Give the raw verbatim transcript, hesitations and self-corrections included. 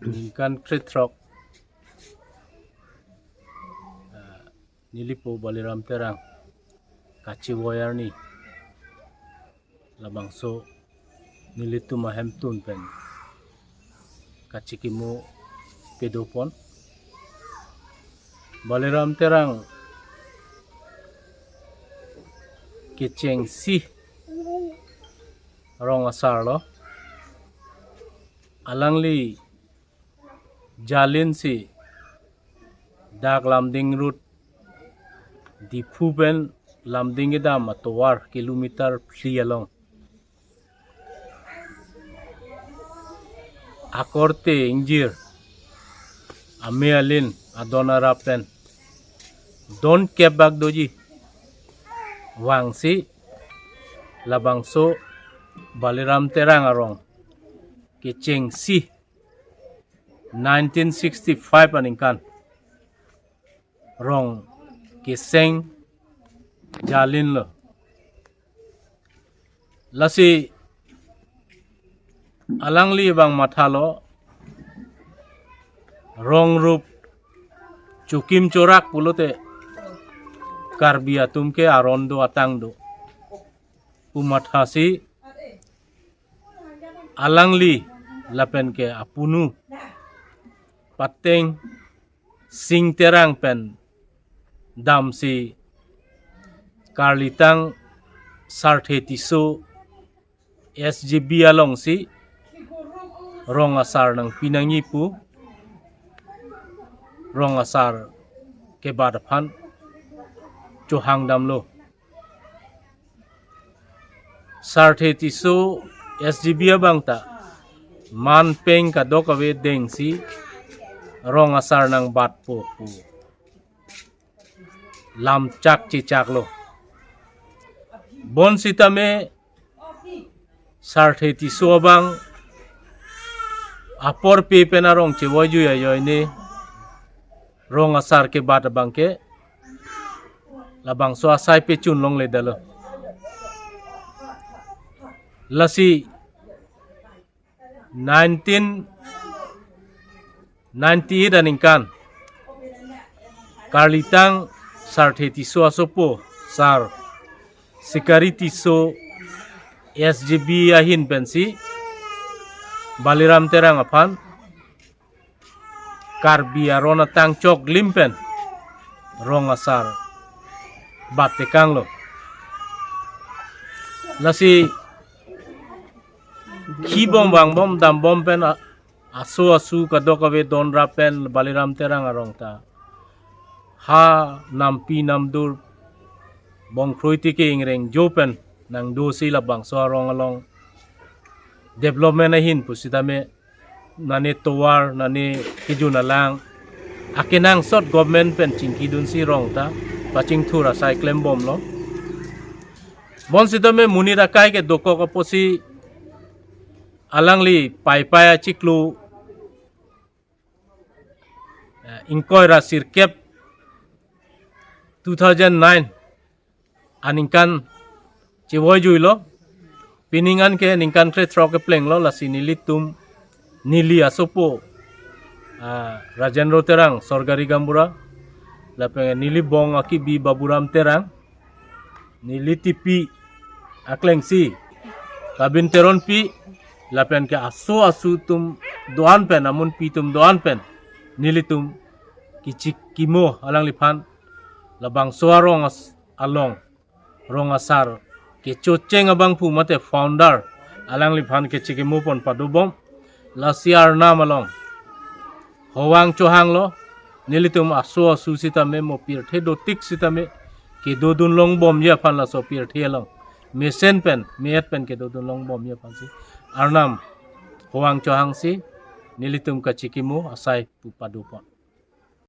Ningkan krethrok, ah, nelipo Baliram Terang kachevoi arni labangso nelitum ahemtun pen kachikimo pedopon. Baliram Terang kechengsi rong asar lo. Alangli Jalin si dak Lumding Road, Diphu pen Lumding kedam atovar kilometer phli along akorte ingjir ame alin adon arap pen don kep bak doji vangsi labangso Baliram Terang arong kechengsi nineteen sixty-five aningkan rong keseng Jalin lo. Lasi alangli abang mathalo, rong rup chokim chorak pulote Karbi atum ke aron do atang do pu mathasi alangli lapen ke apunu pateng Sing Terang pen damsi karlitang Sarthe Tisso S G B alongsi rong asar nangpi nangji pu rong asar kebat aphan chohang damlo. Sarthe Tisso S G B abang ta man peng kadokave dengsi rong asar nangbatpo pu lamchak chechaklo. Bonsitame Sarthe Tisso abang apor pe pen arong chevoijui ajoine rong asar kebat abang ke labangso asai pechun longledetlo. Lasi nineteen ninety-eight aningkan karlitang Sarthe Tisso asopo Sar Sikari Tisso S G B ahin pensi Baliram Terang aphan Karbi aron atang choklim pen rong asar battekanglo. Lasi khibom vangbom dambom pen a-, aso asu kadokave don rap pen Baliram Terang arong ta ha nampi namdur bongkroi tike ingreng jo pen nangdosi labangso arong along development ahin pusitame nane tovar, nane kejun alang akenangsot government pen chingkidunsi rong ta pachingthur asai klembomlo. Bonsitame monit akai ke dokok apotsi alangli paipai achiklo, eh, ingkoi ra sirkep two thousand nine aningkan chevoijuilo. Pining an ke ningkan krethrok keplenglo, lasi nelitum, neli asopo, ah, Rajendra Terang, sorkari gaonbura, lapen neli bong akibi Baburam Terang, Neli Tipi aklengsi Kabin Teronpi lapen ke aso asu atum do-an pen, amunpi atum do-an pen nelitum kachikimo alangliphan labangso arong as- along rong asar kechocheng abangphu mate founder alangliphan kachikimo pon padobom. Lasi arnam along hovang chohanglo, nelitum aso asu sitame mo pirthe dotik sitame kedodun longbomji aphan, laso pirthe along mesen pen me-et pen kedodun longbomji aphansi arnam hovang chohangsi nelitum kachikimo asai pu padopon.